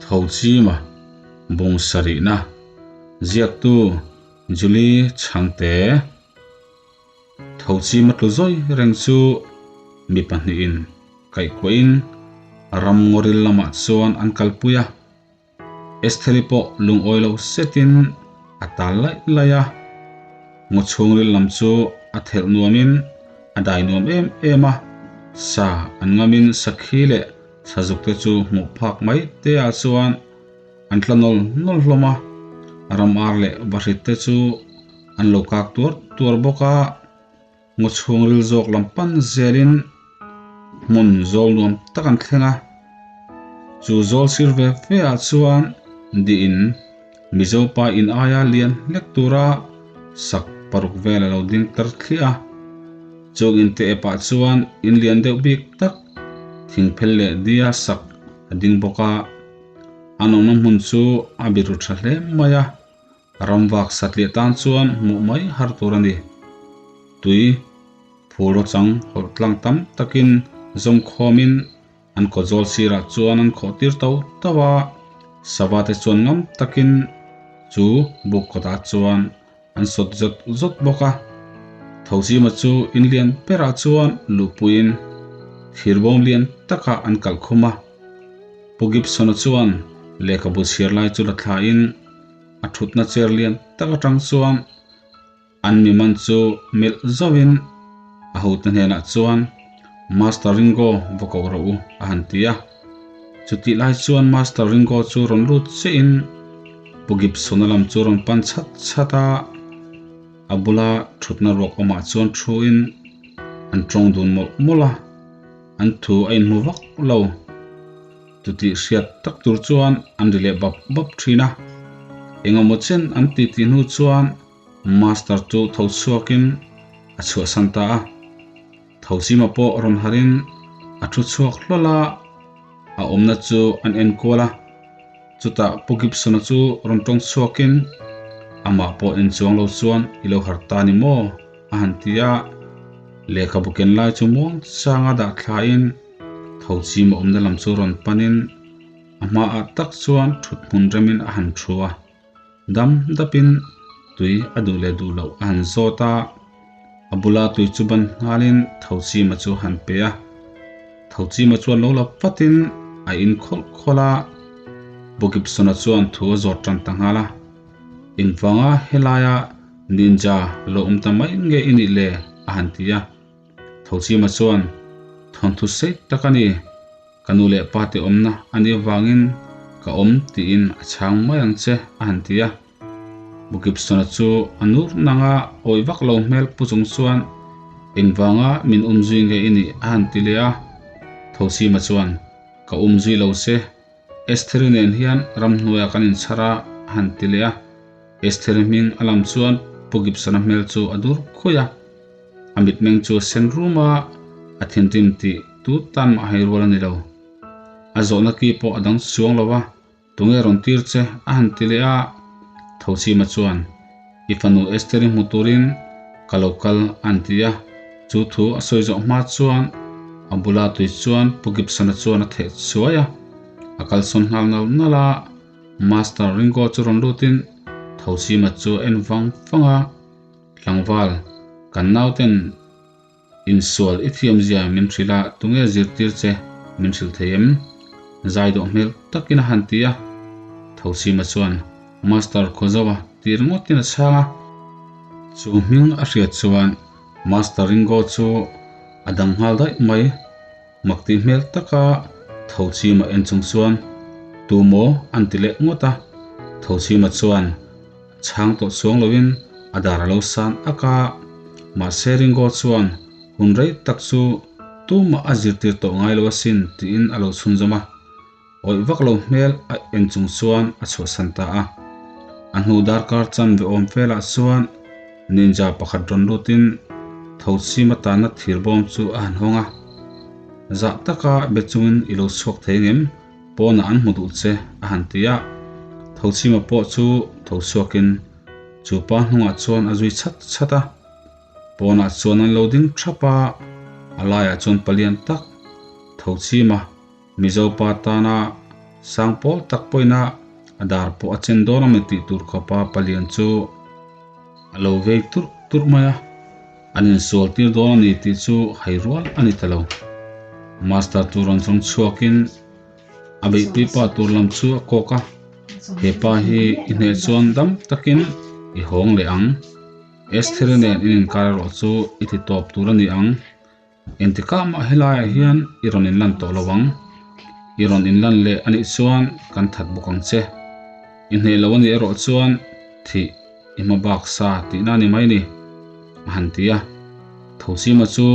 Thochima bung sarihna ziaktu Julie Chhangte Thochima tlu zawi reng chu mi pahnihin kaihkuahin ram ngawril lamah chuan an kalpui a. Estheri pawh lungawi lo setin a tal laih laih a, ngaw chhungril lam chu a thelh nuamin a dai nuam em em a, sa an ngamin sakhi leh sazuk te chu hmuh phak mai te ah chuan an tla nawl nawl hlawm a, ram ar leh vahrit te chu an lo kak tuar tuar bawk a, ngaw chhungril zawk lam pan zelin hmun zawl nuam tak an thleng a, chu zawl sir ve ve ah chuan diin Mizo pa in aia lian hlek tura sak paruk vel a lo ding tar thliah a, chung inte epah chuan in lian deuh bik tak thingphel leh dia sak a ding bawk a, an awmna hmun chu a biru tha hle mai a, ramvak satliah tan chuan hmuh mai har tur a ni. Tui phur rawchang hawlh tlang tam takin zawmkhawmin An kawtzawl sirah chuan an khawh tir to to a, sava te chuan ngam takin chu buk kawtah chuan an sawt zawt zawt bawk a. Thozima chu in lian berah chuan luhpuiin thirbawm lian takah an kalh khum a. Pu Gibson-a chuan lehkhabu chhiar lai chu la thlain a thutna chair lian tak atang chuan An mi man chu melh zauhin a hote hnenah chuan Master Ringo va koh rawh u a han ti a. Chutih lai chuan Master Ringo chu rawn lut chiahin Pu Gibson-a lam chu rawn pan chhat chhat a, a bula thutna ruak awmah chuan thuin an tawng dun mawlh mawlh a, an thu a inhmu vak lo. Chutih hriat tak tur chuan an ri leh bap bap thin a, engemaw chen an titi hnu chuan Master chu tho chhuakin a chhuahsan ta a, Thozima pawh rawn harin a thu chhuak hlawl a, a awmna chu an en kual a, chutah Pu Gibson-a chu rawn tawng chhuakin amah pawh en chuang lo chuan i lo harh ta ni maw a han ti a, lehkhabu ken lai chu muang changa dah thlain Thozima awmna lam chu rawn panin a hmaah tak chuan thut hmun remin a han thu a. Dam dapin tui a duh leh duh loh a han zawt a, a bula tui chu ban nghalin Thochima chu a han pe a. Thochima chuan lo la vatin a in khawlh khawlh a, Pu Gibson-a chuan thu a zawt tan ta nghal a, Engvanga helaia ninja lo awm ta mai nge i nih le? a han ti a. Thochima chuan, Thawnthu sei tak a ni. Ka nu leh pa te awmna a nih avangin ka awm tiin a chhang mai ang che a han ti a. Bu Gibson-a chu a nur nanga awih vak lo hmel pu chung chuan engvanga min um zui nge i nih a han ti leh a. Thosima chuan ka um zui lo che, Estheri nen hian ramhnuaiah kan inchhar a a han ti leh a. Estheri hming a lam chuan Pu Gibson-a hmel chu a dur khuih a. A mitmeng chu a sen rum a, a thinrim tih tu tan mah hei rual a ni lo. A zawhna ki pawh a dang chuang lo a, tunge rawn tir che a han ti leh a, Thochima chuan, I fanu Esther-i hmu turin ka lo kal a han ti a, chu thu a sawi zawh hma chuan a bula tui chuan Pu Gibson-a chuan a theh chuai a, a kalsawn nghal nal nal a, Master Ringo chu rawn lutin Thochima chu a en vang vang a. Tlangval, kan nauten insual i thiamzia min hrilh a, tunge zirtir che min hrilh thei em? Zai dawh hmel takin a han ti a. Thosima chuan Master Khawzawa ti ringawtin a chhang a. Chu hming a hriat chuan Master Ringo chu a dang nghal daih mai. Mak tih hmel taka Thochima en chung chuan Tu maw an ti leh ngawt a. Thochima chuan Chhang tawh chuang loin a dar a lo san ak a, mahse Ringo chuan hun rei tak chu tumah a zirtir tawh ngai lo asin tiin a lo chhunzawm a. Awih vak lo hmel a en chung chuan a chhuahsan ta a. A hnu darkar chan ve awm felah chuan ninja pakhat rawn lutin Thochima tana thirbawm chu a han hawng a. Zah taka be chungin i lo chhuak thei ngem? Pawnah an hmu duh che a han ti a, Thochima pawh chu tho chhuakin chu pa hnungah chuan a zui chhat chhat a. Pawnah chuan an lo ding thap a, a laiah chuan palian tak Thochima Mizo pa tana Sang pawl tak pawhin a a dar pawh a chen dawn a ni tih tur khawpa palian chu a lo vei turh turh mai a, an insual tir dawn a ni tih chu hai rual a ni ta lo. Master chu rawn zawng chhuakin a beihpui pa tur lam chu a kawk a, He pa hi i hneh chuan dam takin i hawng leh ang. Estheri nen in inkar erawh chu i ti tawp tur a ni ang. Engtikah mah helaiah hian i rawn inlan tawh lo ang. I rawn inlan leh a nih chuan kan that bawk ang che. I hneh lo a nih erawh chuan thih i hma bak sa tihna a ni mai ni, a han ti a. Thosima chu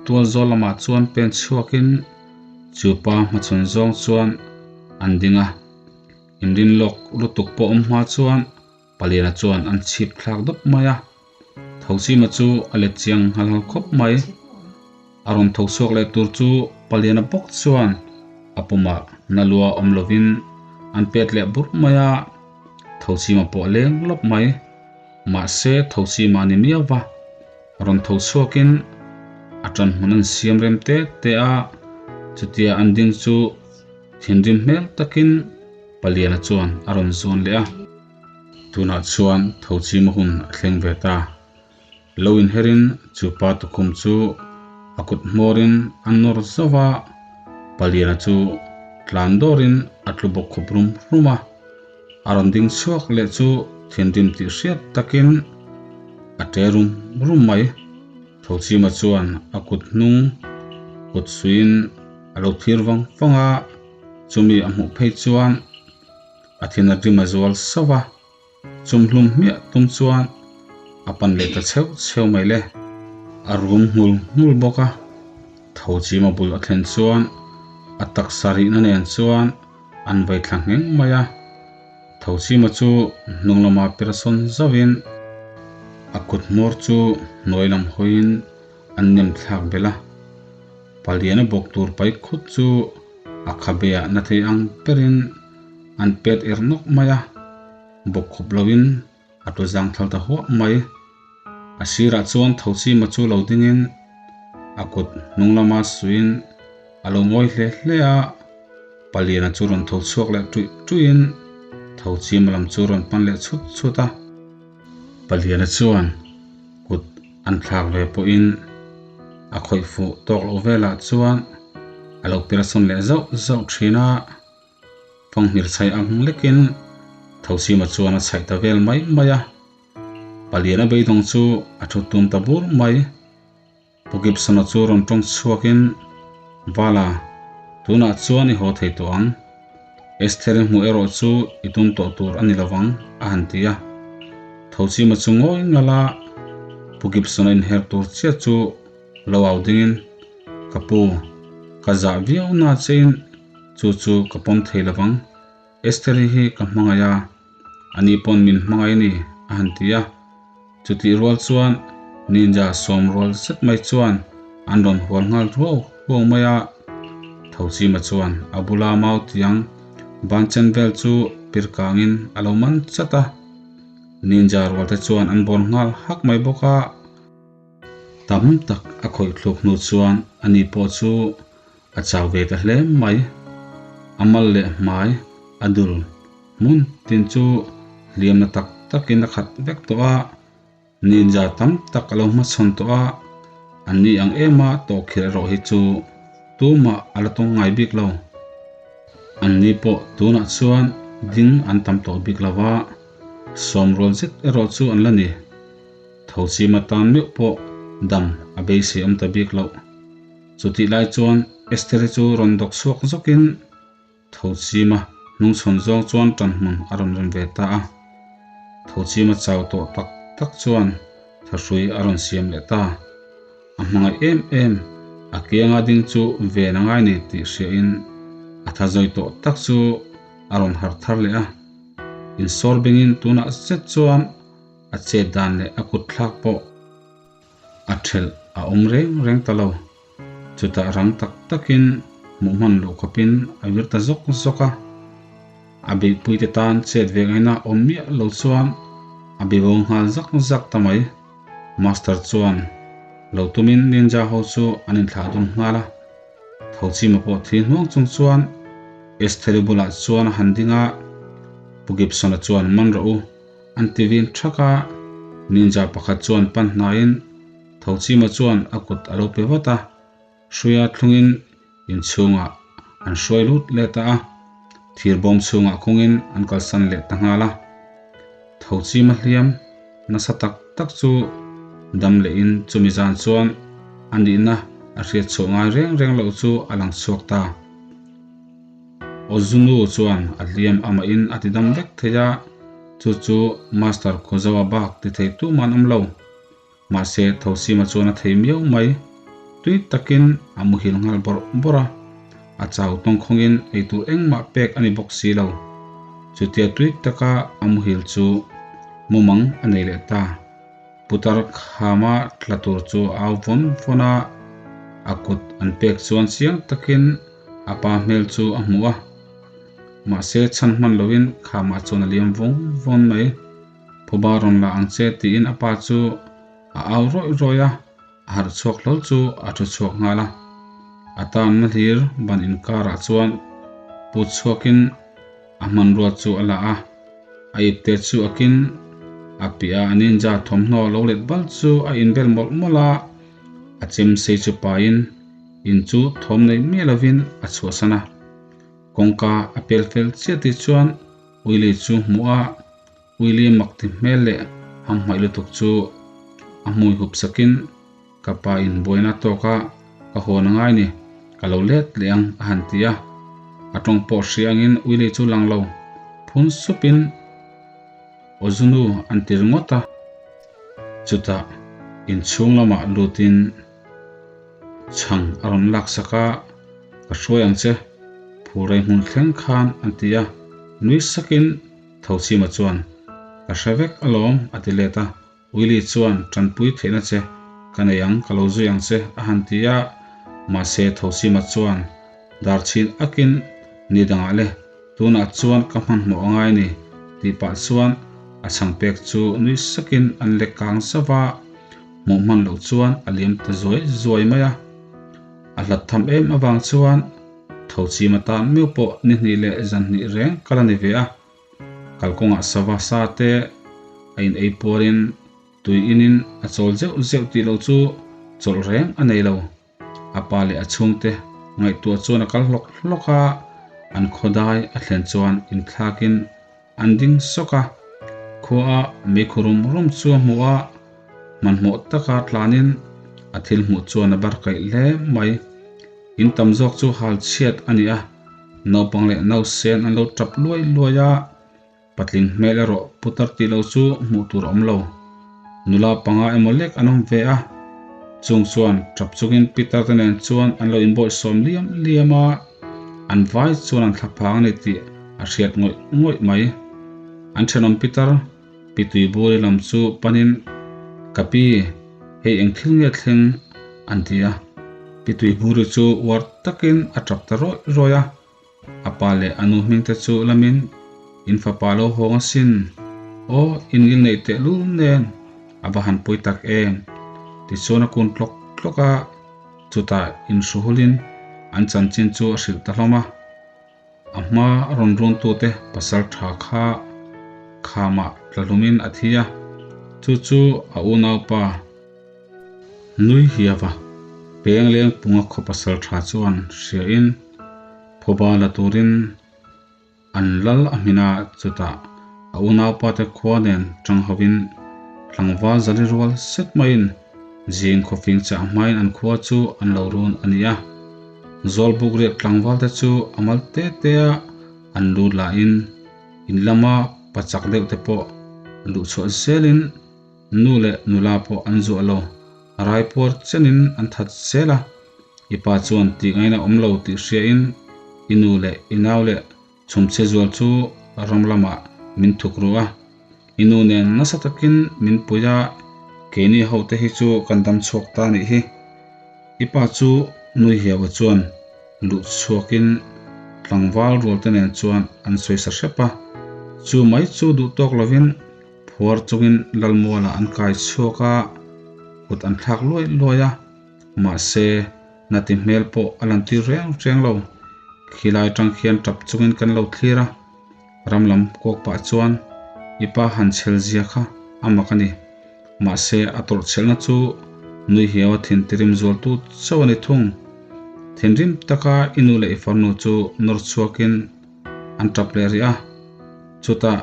tual zawl lamah chuan pen chhuakin chu pa hmachhawn zawng chuan an ding a. Inrin lawk lutuk pawh awm hma chuan Paliana chuan an chhip thlak dawp mai a, Thochima chu a let chiang nghal nghal khawp mai. A rawn tho chhuak leh tur chu Paliana bawk chuan a pumah na lua awm lovin an pet leh burh mai a, Thochima pawh a leng lawp mai. Mahse Thochima a ni miau va, rawn tho chhuakin a ṭan hmun an siam rem te te a, chutia an ding chu thinrim hmel takin Paliana chuan a rawn zawn leh a. Tunah chuan Thochima hun a thleng ve ta. Lo inherin chu pa tukhum chu a kut hmawrin a nawr zauh a, Paliana chu tlan dawrin a tlu bawk khup rum rum a. A rawn ding chhuak leh chu thinrim tih hriat takin a ṭe rum rum mai. Thochima chuan a kut hnung kut suiin a lo thlir vang vang a. Chumi a hmuh phei chuan a thin a rim a zual sauh a, chumhlum hmiah tum chuan a pan leh ta chheuh chheuh mai le. A rum nghul nghul bawk a, tho chima bul a thlen chuan a taksa rihna nen chuan an vai thla ngheng mai a. Tho chima chu hnung lama per sawn zauhin a kut hmawr chu hnuai lam hawiin an nem thlak belh a. Paliana bawk tur pai khut chu a khabeah na thei ang berin an pet er nawk mai a, bawk khup loin a tu zang thal ta huah mai. A sirah chuan Thochima chu lo dingin a kut hnung lama suiin a lo ngawi hle hle a, Paliana chu rawn tho chhuak leh tuih tuihin Thochima lam chu rawn pan leh chhut chhut a. Paliana chuan kut an thlak ve pawhin a khawih fuh tawk loh velah chuan a lo pirasawn leh zauh zauh thin a, fanghmir chhaih ang lekin Thosima chuan a chhaih ta vel mai mai a, Paliana beidawng chu a thu tum ta bur mai. Pu Gibson-a chu rawn tawng chhuakin, Vala, tunah chuan i haw thei tawh ang. Esther-i hmuh erawh chu i tum tawh tur a ni lo vang, a han ti a. Thochima chu ngawi ngal a, Pu Gibson-a inher tur chiah chu lo au dingin, Ka pu, ka zah viau na chein chu chu ka pawm thei lo vang. Esther-i hi ka hmangaih a, ani pawn min hmangaih a ni, a han ti a. Chutih rual chuan ninja sawm rual zet mai chuan an rawn hual nghal ruau ruau mai a. Thochima chuan a bula mau tiang ban chen vel chu pir kangin a lo man chat a. Ninja rual te chuan an bawn nghal hak mai bawk a. Tam tak a khawih thluk hnu chuan ani pawh chu a chau ve ta hle mai. A mal leh hmai a dul hmun tin chu hliamna tak takin a khat vek tawh a, ninja tam tak a lo hmachhawn tawh a, an ni ang em a tawhkhirh erawh hi chu tumah a la tawng ngai bik lo. An ni pawh tunah chuan ding an tam tawh bik lo va, sawm rual zet erawh chu an la ni. Thochima tan meuh pawh dam a beisei awm ta bik loh. Chutih lai chuan Estheri chu rawn dawk chhuak zawkin Thochima hnungchhawn zawng chuan ṭanhmun a rawn rem ve ta a. Thochima chau tawh tak tak chuan thahrui a rawn siam leh ta. A hmangaih em em, a kianga ding chu ven a ngai ni tih hriain a tha zawi tawh tak chu a rawn harh thar leh a. Insawr bengin tunah zet chuan a chet dan leh a kut thlak pawh a thelh a awm reng reng ta lo. Chutah rang tak takin hmuh hman loh khawpin a vir ta zawk zawk a. A beihpuite tan chet ve ngaihna awm miah lo chuan a be bo nghal zak zak ta mai. Master chuan lo tumin ninja ho chu an inthlah dun nghal a. Thochima pawh thi hnuang chung chuan. Estheri bulah chuan a han ding a, Pu Gibson-a chuan man rawh u an ti vin thak a, ninja pakhat chuan pan hnaiin Thochima chuan a kut a lo pe vat a, hruia thlungin inchhungah an hruai lut leh ta a, thir bawm chhungah khungin an kalsan leh ta nghal a. Thochima hliam nasa tak tak chu dam lehin chumi zan chuan a nihna a hriat chhuah ngai reng reng loh chu a lang chhuak ta. Ozunu chuan a hliam amahin a ti dam vek thei a, chu chu Master Khuazawa bak ti thei tuman awm lo. Mahse Thosima chuan a thei miau mai. Tui takin a muhil nghal bawrh bawrh a, a chau tawngkhawngin eitur engmah pek a ni bawk si lo. Chutia tui taka a muhil chu mumang a nei leh ta. Putar khama tla tur chu a au vawn vawn a, a kut an pek chuan chiang takin a pa hmel chu a hmu a. Mahse chhan hman loin khamah chuan a liam vawng vawn mai. Phuba rawn la ang che tiin a pa chu a au rawih rawih a, a harh chhuak hlawl chu a thu chhuak nghal a. A tanna hlir ban inkarah chuan put chhuakin a hmanrua chu a la a, a ipte chu a kin a piah a ninja thawmhnaw lo let bal chu a inbel mawlh mawlh a, a chem sei chu pahin in chu thawm nei miah lovin a chhuahsan a. Kawngka a pel fel chiah tih chuan Willie chu hmuh a, Willie mak ti hmel leh hamhmaih lutuk chu a hmui hup sakin ka pa in buaina tawk a ka hawn a ngai ni, ka lo let leh ang a han ti a. A tawng pawh hria angin Willie chu lang lo phun supin Ozunu an ti ringawt a. Chutah inchhung lamah lutin chhang a rawn laksak a, Ka hruai ang che, phurei hmun thleng khan an ti a, nui sakin Thochima chuan, Ka hre vek alawm a ti let a, Willie chuan tanpui theihna che ka nei ang, ka lo zui ang che a han ti a, mahse Thochima chuan darchhin akin ni dangah le tunah chuan ka hmanhmawh angai ni tih pah chuan a chhang pek chu nui sakin an lek kang zauh a, hmuh hman loh chuan a liam ta zuai zuai mai a. A hlat tham em avang chuan Thochima tan miu pawh ni hnih leh zan hnih reng kal a ni ve a. Kalkawngah sava sa te a in ei puarin tui inin a chawl zeuh zeuh tih loh chu chawlh reng a nei lo. A pa leh a chhungte ngaihtuah chuan a kal hlawk hlawk a, an khawdai a thlen chuan inthlakin an ding sawk a. Khua a meikhu rum rum chu a hmu a, hmanhmawh taka tlanin a thil hmuh chuan a bar kaih hle mai. In tam zawk chu hal chhiat a ni a, naupang leh nausen an lo tap luai luai a, patling hmel erawh putar tih loh chu hmuh tur a awm lo. Nula panga emaw lek an awm ve a, chung chuan tap chungin Peter te nen chuan an lo inbawihsawm liam liam a, an vai chuan an thlaphang a ni tih a hriat ngawih ngawih mai. An thenawm Peter Pitui Buri lam chu panin, Ka pi, hei eng thil nge thleng? an ti a. Pitui Buri chu uar takin a tap ta rawih rawih a. A pa leh a nu hming te chu lamin, In fapa lo hawng asin, aw, in ngil neih tehlul nen a va han pawi tak em? Tichuan a kun tlawk tlawk a, chutah inhruhulin an chanchin chu a hrilh ta hlawm a. A hma a rawn runtute pasal tha kha khamah tla hlumin a thi a, chu chu a unaupa nui hiava peng leng punga khaw pasal tha chuan hriain phuba la turin an lal a hmin a, chutah a unaupa te khua nen tang hovin tlangval zali rual set maiin zing khawfing chah hmain an khua chu an lo run a ni a. Zawlbuk riak tlangval te chu a mal te te a an lu lahin in lama pa chak deuh te pawh luh chhuah zelin nu leh nula pawh an zuah lo. Raipuar chenin an that zel a, i pa chuan tih ngaina awm lo tih hriain i nu leh i nau leh chhumchhe zual chu ram lamah min thuk ru a, i nu nen nasa takin min pui a, keini ho te hi chu kan dam chhuak ta nih hi. I pa chu nui hiau chuan luh chhuakin tlangval rual te nen chuan an sawi sa hrep a, chu mai chu duh tawk lovin phuar chungin Lalmualah an kai chhuak a, kut an thlak luai luai a, mahse na ti hmel pawh a lan tir reng reng lo. Khilai atang khian tap chungin kan lo thlir a, ram lam kawk pah chuan i pa han chhel zia kha a mak a ni. Mahse a tawrh chhelhna chu nui hiau a thin tirim zual tu chauh a ni thung. Thinrim taka i nu leh i farnu chu nawr chhuakin an tap leh rih a, chutah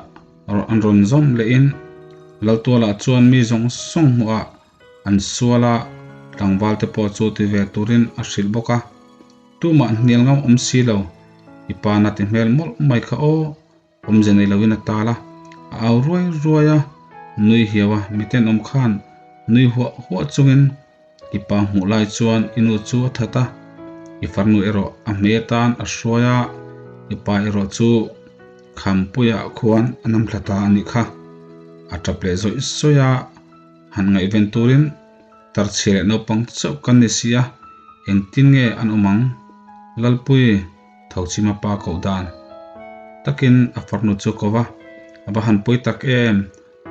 an rawn zawm lehin Laltualah chuan mi zawng zawng hmuhah an sual a, tlangval te pawh chu ti ve turin a hrilh bawk a. Tumah hnial ngam awm si lo, i pa na ti hmel mawlh mai kha aw, awmze nei loin a tal a, a au ruai ruai a, nui hiau a, miten awm khan nui huah huah chungin i pa hmuh lai chuan i nu chu a that a, i farnu erawh a hmei atan a hruai a, i pa erawh chu Khampuiah khuan a namthla ta a nih kha, a tap leh zawih zawih a. Han ngaihven turin tarchhia leh naupang chauh kan ni si a, engtin nge an awm ang? Lalpui, Thochima pa koh dan takin a farnu chu ko va, a va han pawi tak em,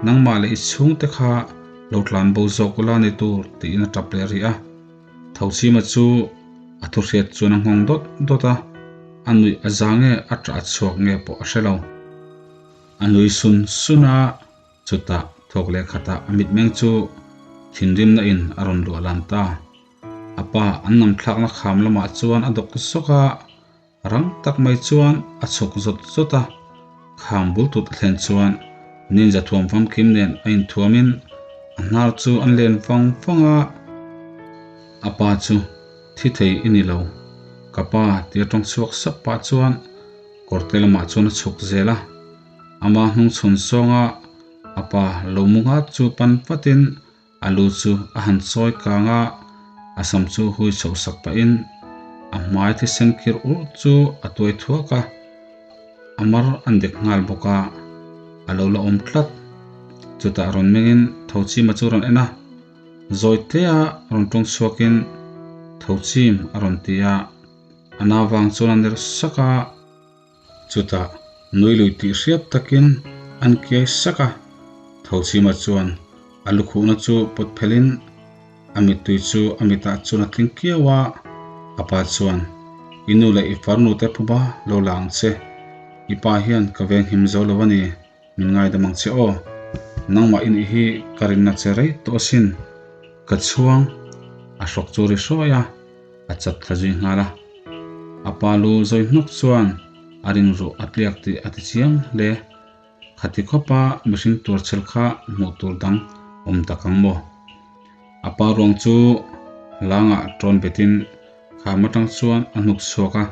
nangmah leh i chhungte kha lo tlan bo zawk ula ni tur tiin a tap leh rih a. Thochima chu a thuhriat chuan a nghawng dawt dawt a, a nuih a za nge a ṭah a chhuak nge pawh a hre lo. A nui sun sun a. Chutah thawk leh khatah a mitmeng chu thinrimna in a rawn luah lan ta. A pa an nam thlakna kham lamah chuan a dawk zawk a, rang tak mai chuan a chhuk zawt zawt a. Kham bul tut a thlen chuan ninja thuam famkim nen a inthuamin a hnar chu an len vang vang a. A pa chu thi thei i ni lo, ka pa tia tawng chhuak sap pah chuan kawrte lamah chuan a chhuk zel a. Ama hnung chhawn zawnga a pa lo mu nghat chu pan vatin a lu chu a han chawi kang a, a sam chu hui chhoh sak pahin a hmai thisen khir urh chu a tuai thuak a, a mar an dek nghal bawk a, a lo la awm tlat. Chutah rawn mengin Thochima chu rawn en a, zawi tea rawn tawng chhuakin Thochim a rawn ti a, a nau vang chuan a ner sak a. Chutah nui lui tih hriat takin an kiai sak a, Thochima chuan a lukhuhna chu pawt phelhin a mittui chu a mitah chuan a tling kiau a, a pa chuan, I nu leh i farnu te phuba lo la ang che, i pa hian ka venghim zo lo a ni, min ngaidam ang che aw, nangmah i nih hi ka rinna che rei tawh asin, ka chhuang a hrawk chu ri hruai a. A chat thla zui nghal a. A pa lu zawi hnawk chuan a ring ruh a tliak tih a ti chiang hle. Khati khawpa mihring tur chhel kha hmuh tur dang awm tak ang maw? A pa ruang chu hlangah tawn betin kham atang chuan a hnuk chhuak a.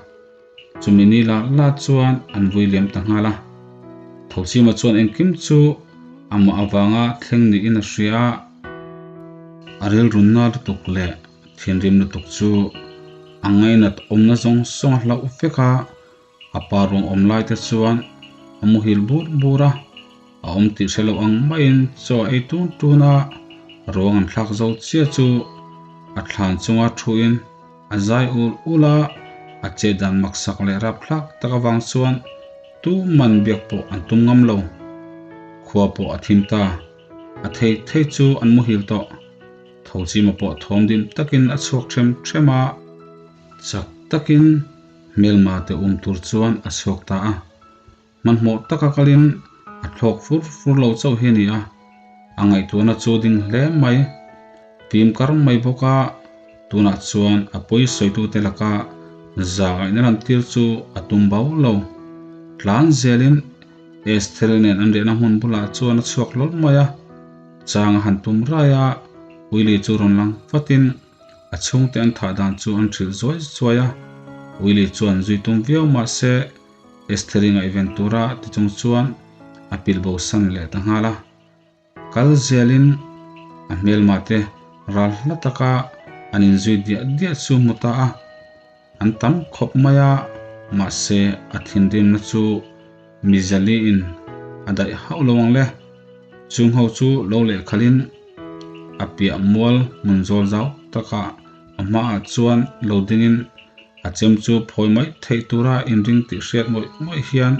Chumi ni la la chuan an vui liam ta nghal a. Thochima chuan engkim chu amah avanga thleng niin a hria a. A rilrunna lutuk leh Thinrim lutuk chu a ngainat awmna zawng zawng a hlauh vek a, a pa ruang awm lai te chuan a muhil bur bur a, a awm tih hre lo ang maiin chaw a ei tun tun a, ruang an thlak zo chiah chu a thlan chunga thuin a zai ul ul a, a chet dan maksak leh rapthlak tak avang chuan tuman biak pawh an tum ngam lo. Khua pawh a thim ta, a thei thei chu an muhil tawh. Thochima pawh thawm dim takin a chhuak ṭhem ṭhem a, chak takin hmelma te um tur chuan a chhuak ta a. Hmanhmawh taka kalin a thlawk fur fur lo chauh hi a ni a, a ngaihtuahna chu ding hle mai. Fim kar mai bawk a, tunah chuan a pawi sawitute laka za ngaihna lantir chu a tum bau lo. Tlan zelin Esther nen an riahna hmun bulah chuan a chhuak hlawl mai a. Chang a han tum rai a, Willie chu rawn lang vatin a chhungte an thah dan chu an hrilh zuai zuai a. Willie chuan zui tum viau mah se Estheri ngaihven tura ti chung chuan a pil bo san leh ta nghal a. Kal zelin a hmelma te ral hla taka an inzui diah diah chu hmu ta a. An tam khawp mai a, mahse a thinrimna chu Mizaliin a daih hauh lo ang le. Chung ho chu lo lehkhalin a piah mual hmun zawl zau takah a hmaah chuan lo dingin a chem chu phawi mai theih tura inring tih hriat ngawih ngawih hian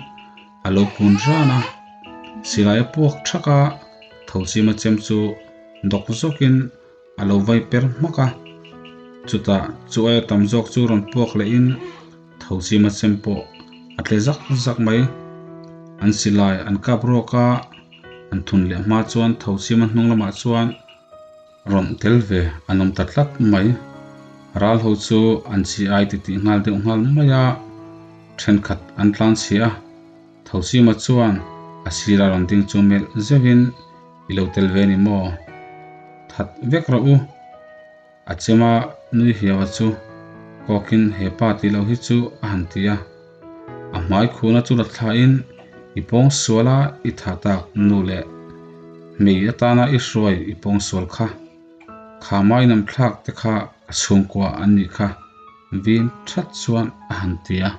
a lo kun ran a. Silai a puak thak a, Thochima chem chu dawk zawkin A lo vai per hmak a, chutah chu aia tam zawk chu rawn puak lehin Thochima chem pawh a tle zak zak mai. An silai an kap ruak a, an thun leh hma chuan Thochima hnung lamah chuan rawn tel ve an awm ta tlat mai. Ral ho chu an chi ai titih nghal deuh nghal mai a, thenkhat an tlan chhia a. Thochima chuan a sira rawn ding chu melh zeuhin, I lo tel ve ni maw? That vek rawh u. A chema nui hiau a chu kawkin he pa tih loh hi chu a han ti a. A hmai khuna chu la thlain i pawng sual a i tha tak nu leh hmei atana i hruai i pawng sual kha. Kha mai nam thlak te kha ka chhungkua an nih kha vin that chuan a han ti a.